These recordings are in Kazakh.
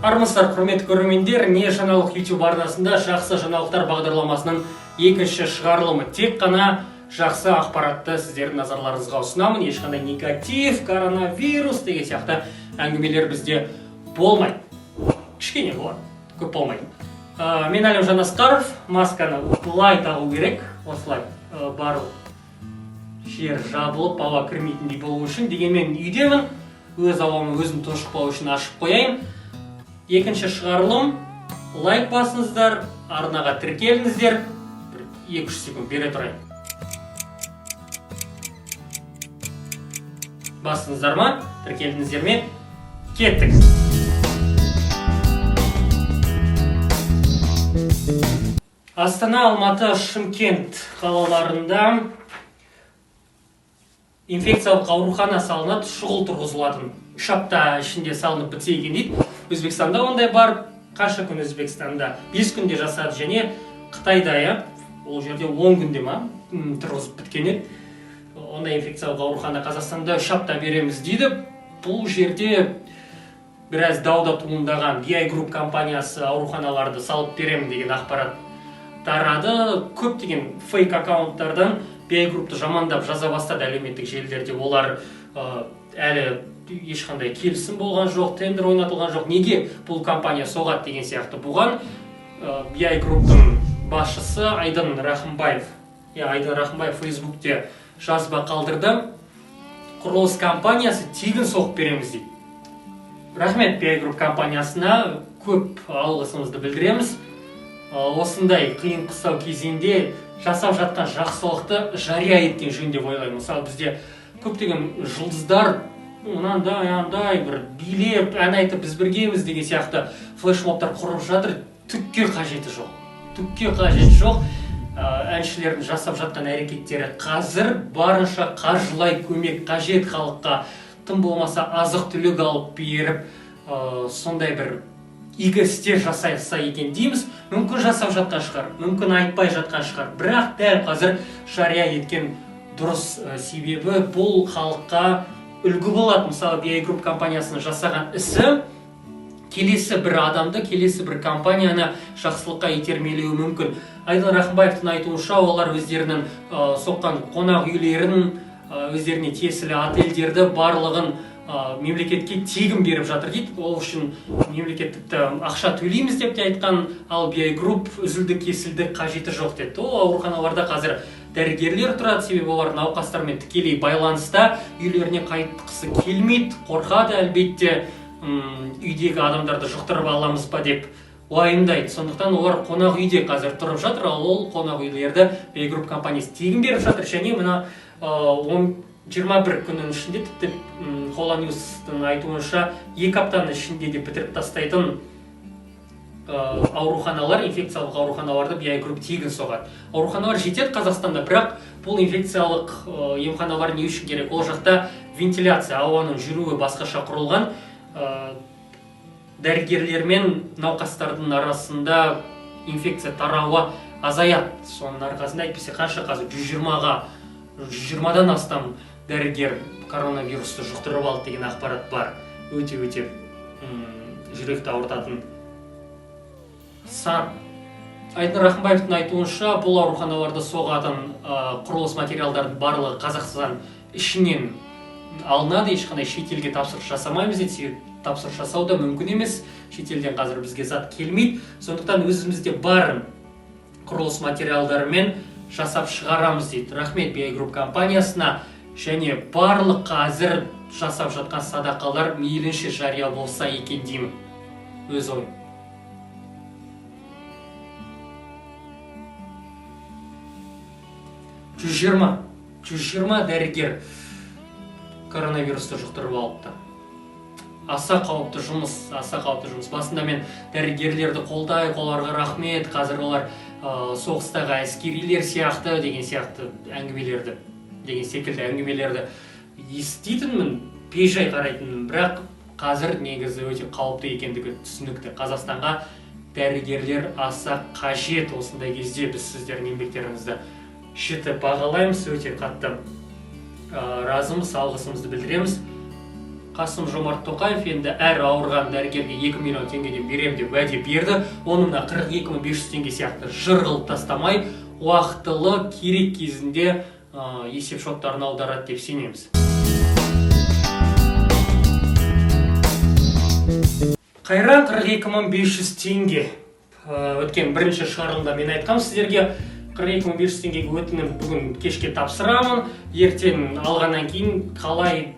Армысыздар, құрметті көрермендер, Не жаңалық YouTube арнасында жақсы жаңалықтар бағдарламасының екінші шығарылымы. Тек қана жақсы ақпаратты сіздердің назарларыңызға ұсынамын. Ешқандай негатив, коронавирус деген сияқты әңгімелер бізде болмайды. Кішкене болады, көп болмайды. Мен Әлімжан Асқаров, масканы былай тағу керек, осылай барлық жер жабылып, ауа кірмейтіндей болу үшін. Дегенмен үйдемін, өз ауамды өзім тұншықпау үшін ашып қояйын. Екінші шығарылым, лайк басыңыздар, арнаға тіркеліңіздер. Бір 2-3 секунд бере тұрайын. Бастыңыздар ма? Тіркелдіңіздер ме? Кеттік. Астана, Алматы, Шымкент қалаларында инфекциялық аурухана салынады, шұғыл тұрғызылатын. 3 апта ішінде салынып бітсе екен дейді. Өзбекстанда ондай бар. Қанша күн Өзбекстанда? 5 күнде жасады және Қытайда, иә, ол жерде 10 күнде ма тұрғызып біткен еді. Ондай инфекциялық аурухана Қазақстанда 3 апта береміз дейді. Бұл жерде біраз дау да туындаған. BI Group компаниясы ауруханаларды салып беремін деген ақпарат тарады. Көптеген фейк аккаунттардан BI Groupты жамандап жаза бастады әлеуметтік желілерде. Олар әлі ешқандай келісім болған жоқ, тендер ойнатылған жоқ, неге бұл компания соғады деген сияқты. Бұған BI Groupтың басшысы Айдын Рахымбаев, иә, Айдын Рахымбаев Фейсбукте жазба қалдырды. Құрылыс компаниясы тегін соғып береміз дейді. Рахмет BI Group компаниясына, көп алғысымызды білдіреміз. Осындай қиын қыстау кезеңде жасап жатқан жақсылықты жария еткен жөн деп ойлаймын. Мысалы, бізде көптеген жұлдыздар мынандай андай бір билеп, ән айтып, біз біргеміз деген сияқты флешмобтар құрып жатыр. Түкке қажеті жоқ, түкке қажеті жоқ. Әншілердің жасап жатқан әрекеттері қазір барынша қаржылай көмек қажет халыққа, тым болмаса азық түлік алып беріп, сондай бір игі істер жасаса екен дейміз. Мүмкін, жасап жатқан шығар, мүмкін, айтпай жатқан шығар, бірақ дәл қазір жария еткен дұрыс, себебі бұл халыққа үлгі болады. Мысалы, BI Group компаниясының жасаған ісі келесі бір адамды, келесі бір компанияны жақсылыққа итермелеуі мүмкін. Айдын Рахымбаевтың айтуынша, олар өздерінің соққан қонақ үйлерін, өздеріне тиесілі отельдерді барлығын мемлекетке тегін беріп жатыр дейді. Ол үшін мемлекет тіпті ақша төлейміз деп те айтқан. Ал BI Group үзілді кесілді қажеті жоқ деді. Ол ауруханаларда қазір дәрігерлер тұрады, себебі олар науқастармен тікелей байланыста, үйлеріне қайтқысы келмейді, қорқады әлбетте, үйдегі адамдарды жұқтырып аламыз ба деп уайымдайды. Сондықтан олар қонақ үйде қазір тұрып жатыр. Ал ол қонақ үйлерді BI Group компаниясы тегін беріп жатыр. Және мына 21 күннің ішінде, тіпті Хола Ньюстың айтуынша, 2 аптаның ішінде де бітіріп тастайтын ауруханалар, инфекциялық ауруханаларды BI Group тегін соғады. Ауруханалар жетеді Қазақстанда, бірақ бұл инфекциялық емханалар не үшін керек? Ол жақта вентиляция, ауаның жүруі басқаша құрылған. Дәрігерлер мен науқастардың арасында инфекция тарауы азаяды соның арқасында. Әйтпесе қанша қазір 120-дан астам дәрігер коронавирусты жұқтырып алды деген ақпарат бар. Өте өте жүректі ауыртатын сан. Айдын Рахымбаевтың айтуынша, бұл ауруханаларды соғатын құрылыс материалдардың барлығы Қазақстан ішінен алынады, ешқандай шетелге тапсырыс жасамаймыз дейді. Себебі тапсырыс жасау да мүмкін емес, шетелден қазір бізге зат келмейді. Сондықтан өзімізде бар құрылыс материалдарымен жасап шығарамыз дейді. Рахмет BI Group компаниясына. Және барлық қазір жасап жатқан садақалар мейлінше жария болса екен деймін, өз ойым. 120 дәрігер коронавирусты жұқтырып алыпты. Аса қауіпті жұмыс, аса қауіпті жұмыс. Басында мен дәрігерлерді қолдайық, оларға рахмет, қазір олар соғыстағы әскерилер сияқты деген сияқты әңгімелерді, деген секілді әңгімелерді еститінмін, бейжай қарайтынмын. Бірақ қазір негізі өте қауіпті екендігі түсінікті. Қазақстанға дәрігерлер аса қажет осындай кезде. Біз сіздердің еңбектеріңізді жіті бағалаймыз, өте қатты разымыз, алғысымызды білдіреміз. Қасым Жомарт Тоқаев енді әр ауырған дәрігерге 2 миллион теңгеден берем деп уәде берді. Оны мына 42 500 теңге сияқты жыр қылып тастамай, уақытылы керек кезінде есеп шоттарына аударады деп сенеміз. Қайран 42 500 теңге. Өткен бірінші шығарылымда мен айтқам сіздерге, 42 500 теңгеге өтінім бүгін кешке тапсырамын, ертең алғаннан кейін қалай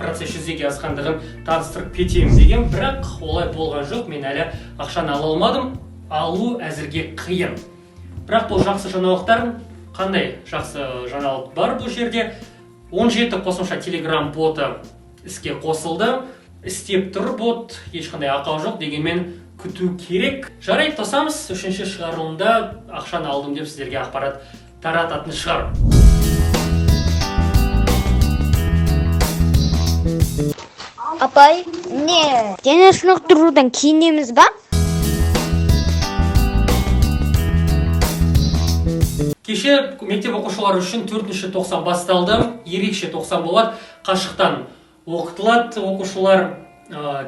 процесс жүзеге асқандығын таныстырып кетемін деген, бірақ олай болған жоқ. Мен әлі ақшаны ала алмадым, алу әзірге қиын. Бірақ бұл жақсы жаңалықтар. Қандай жақсы жаңалық бар бұл жерде? 17 қосымша телеграм боты іске қосылды, істеп тұр бот, ешқандай ақау жоқ, дегенмен күту керек. Жарайды, тосамыз, үшінші шығарылымда ақшаны алдым деп сіздерге ақпарат тарататын шығар. Апай, не дене шынықтырудан кейінеміз ба? Кеше мектеп оқушылары үшін төртінші тоқсан басталды. Ерекше тоқсан болады. Қашықтан оқытылады оқушылар.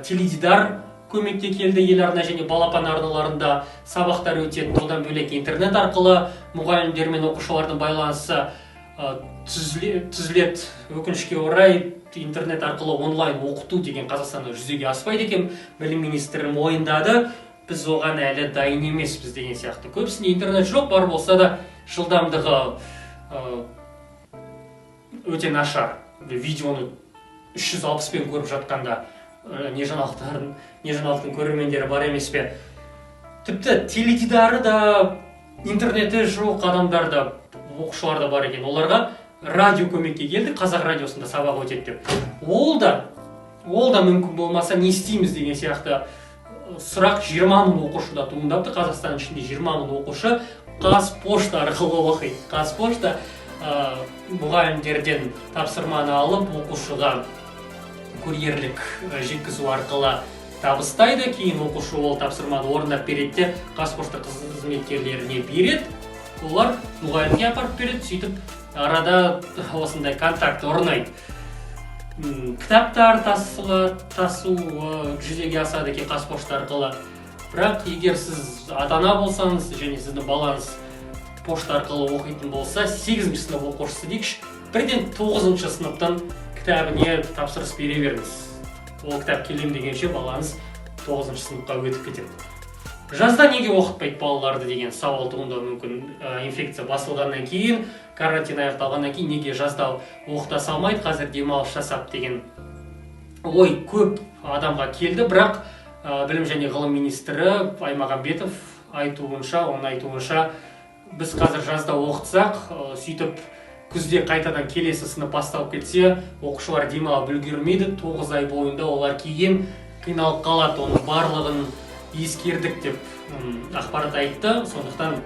Теледидар көмекке келді, ел арна және балапан арналарында сабақтар өтеді. Одан бөлек интернет арқылы мұғалімдер мен оқушылардың байланысы түзіледі. Өкінішке орай, интернет арқылы онлайн оқыту деген Қазақстанда жүзеге аспайды екен. Білім министрі мойындады, біз оған әлі дайын емеспіз деген сияқты. Көбісінде интернет жоқ, бар болса да жылдамдығы өте нашар. Видеоны 360-пен көріп жатқанда не жаңалықтарын, не жаңалықтың көрермендері бар емес пе? Тіпті теледидары да, интернеті жоқ адамдар да, оқушылар да бар екен. Оларға радио көмекке келді, қазақ радиосында сабақ өтеді деп. Ол да мүмкін болмаса не істейміз деген сияқты сұрақ 20 мың оқушыда туындапты. Қазақстан ішінде 20 мың оқушы Қазпошта арқылы оқиды. Қазпошта мұғалімдерден тапсырманы алып, оқушыға курьерлік жеткізу арқылы табыстайды. Кейін оқушы ол тапсырманы орындап береді де, Қазпошта қызметкерлеріне береді, олар мұғалімге апарып береді. Сөйтіп арада осындай контакт орнайды. Кітаптар тасу жүзеге асады екен Қазпошта арқылы. Бірақ егер сіз ата ана болсаңыз және сіздің балаңыз пошта арқылы оқитын болса, 8 сынып оқушысы дейікші, бірден 9 сыныптан кітабіне тапсырыс бере беріңіз. Ол кітап келем дегенше балаңыз 9 сыныпқа өтіп кетеді. Жазда неге оқытпайды балаларды деген сауал туындауы мүмкін. Инфекция басылғаннан кейін, карантин аяқталғаннан кейін неге жазда оқыта салмайды, қазір демалыс жасап деген ой көп адамға келді. Бірақ білім және ғылым министрі Аймағамбетов айтуынша, оның айтуынша, біз қазір жазда оқытсақ, сөйтіп күзде қайтадан келесі сынып басталып кетсе, оқушылар демалып үлгермейді, 9 ай бойында олар кейін қиналып қалады, оның барлығын ескердік деп ақпарат айтты. Сондықтан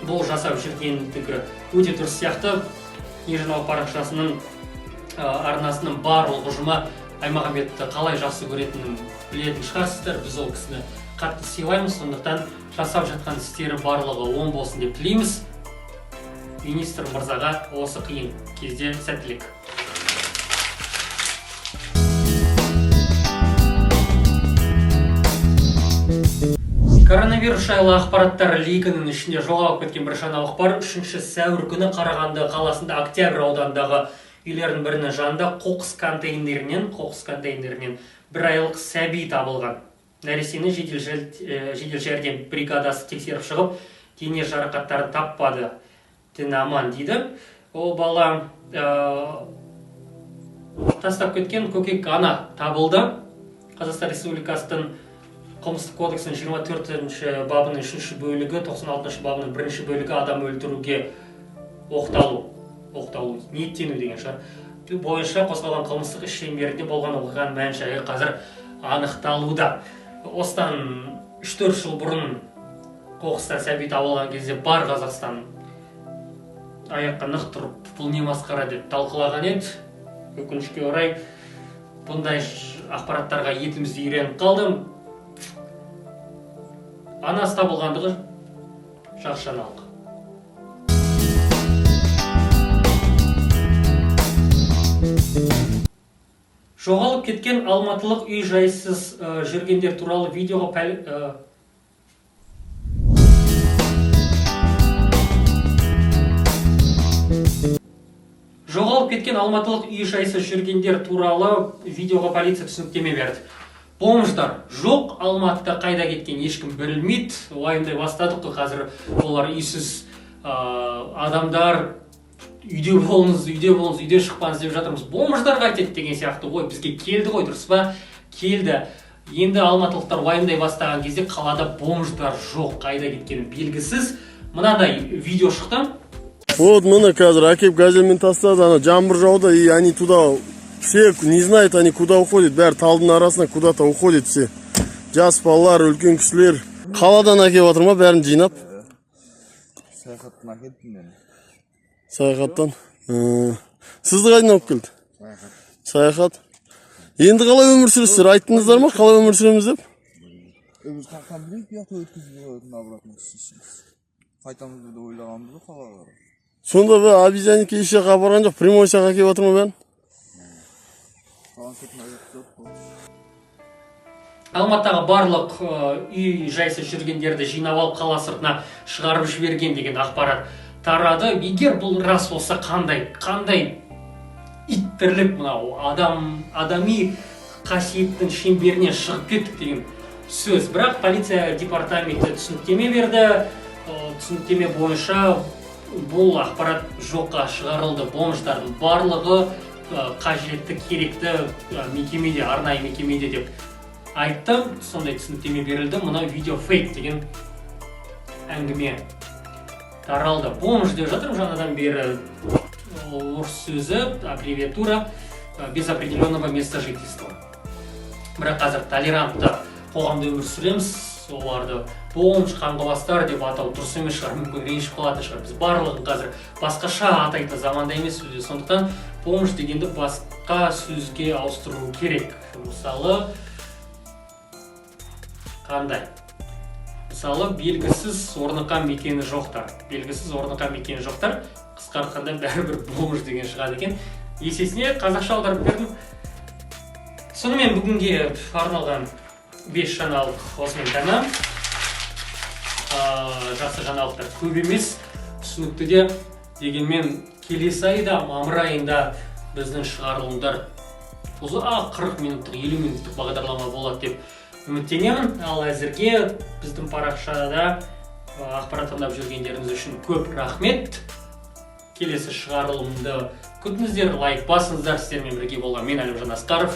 бұл жасап жүргендігі өте дұрыс сияқты. Не жаңалық парақшасының, арнасының барлық ұжымы Аймағамбетті қалай жақсы көретінін білетін шығарсыздар. Біз ол кісіні қатты сыйлаймыз, сондықтан жасап жатқан істері барлығы оң болсын деп тілейміз. Министр мырзаға осы қиын кезде сәттілік. Коронавирус жайлы ақпараттар лигінің ішінде жоғалып кеткен бір жаңалық бар. 3 сәуір күні Қарағанды қаласында Октябрь ауданындағы үйлердің бірінің жанында қоқыс контейнерінен бір айлық сәби табылған. Нәрестені жедел жәрдем бригадасы тексеріп шығып, дене жарақаттарын таппады. Дін аман дейді. Ол бала тастап кеткен көкек ана табылды. Қазақстан Республикасының Қылмыстық кодексінің 24 бабының 3 бөлігі, 96 бабының 1 бөлігі адам өлтіруге оқталу, ниеттену деген шығар, бойынша қозғалған қылмыстық іс шеңберінде болған оқиғаның мән-жайы қазір анықталуда. Осыдан 3-4 жыл бұрын қоқыстан сәби табылған кезде бар Қазақстан аяққа нық тұрып, бұл не масқара деп талқылаған еді. Өкінішке орай, бұндай ақпараттарға етіміз үйреніп қалды. Анасы табылғандығы жақсы жаңалық. Жоғалып кеткен алматылық үй жайсыз жүргендер туралы видеоға Жоғалып кеткен алматылық үй жайсыз жүргендер туралы видеоға полиция түсініктеме берді. Бомждар жоқ Алматыда, қайда кеткен, ешкім білмейді. Уайымдай бастадық қой қазір. Олар үйсіз адамдар, үйде болыңыз, үйде болыңыз, үйден шықпаңыз деп жатырмыз. Бомждар қайтеді деген сияқты ғой, бізге келді ғой, дұрыс па? Келді. Енді алматылықтар уайымдай бастаған кезде қалада бомждар жоқ, қайда кеткені белгісіз. Мынадай видео шықты. Вот міне, қазір әкеп газельмен тастады. Ана жаңбыр жауды, и они туда все, не знают они, куда уходят. Бәрі талдың арасына куда то уходит все. Жас балалар, үлкен кісілер. Қаладан әкеліп жатыр ма бәрін жинап? Саяхаттан әкелдім мен. Саяхаттан. Сізді қайдан алып келді? Саяхат. Саяхат. Енді қалай өмір сүресіздер? Айттыңыздар ма, қалай өмір сүреміз деп? Біз қаяқтан білейік, бұл жақта өткізіп қоятын, обратно түсесіз. Қайтамыз деп ойлағанбыз ғой қалаға қарай. Сонда бе, обезьянникке еш жаққа апарған жоқ, прямой жаққа әкеліп жатыр ма бәрін? Қаланың сыртына өткізіп қой. Алматыдағы барлық үй жайсыз жүргендерді жинап алып, қала сыртына шығарып жіберген деген ақпарат тарады. Егер бұл рас болса, қандай ит тірлік мынау! Адам, адами қасиеттің шеңберінен шығып кеттік деген сөз. Бірақ полиция департаменті түсініктеме берді. Түсініктеме бойынша бұл ақпарат жоққа шығарылды. Бомждардың барлығы қажетті, керекті мекемеде, арнайы мекемеде деп айтты. Сондай түсініктеме берілді. Мына видео фейк деген әңгіме таралды. Бомж деп жатырмын жаңадан бері. Орыс сөзі, аббревиатура без определенного места жительства. Бірақ қазір толерантты қоғамда өмір сүреміз. Оларды бомж, қаңғыбастар деп атау дұрыс емес шығар, мүмкін, ренжіп қалатын шығар. Біз барлығын қазір басқаша атайтын заманда емеспіз бе? Сондықтан бомж дегенді басқа сөзге ауыстыру керек. Мысалы, қандай? Мысалы, белгісіз орныққан мекені жоқтар. Белгісіз орныққан мекені жоқтар, қысқартқанда бәрібір бомж деген шығады екен. Есесіне қазақша аударып бердім. Сонымен, бүгінге арналған бес жаңалық осымен тәмам. Жақсы жаңалықтар көп емес, түсінікті де. Дегенмен келесі айда, мамыр айында біздің шығарылымдар ұзақ, 40 минуттық, 50 минуттық бағдарлама болады деп үміттенемін. Ал әзірге біздің парақшада ақпарат тыңдап жүргендеріңіз үшін көп рахмет. Келесі шығарылымды күтіңіздер, лайк басыңыздар. Сіздермен бірге болған мен, Әлімжан Асқаров.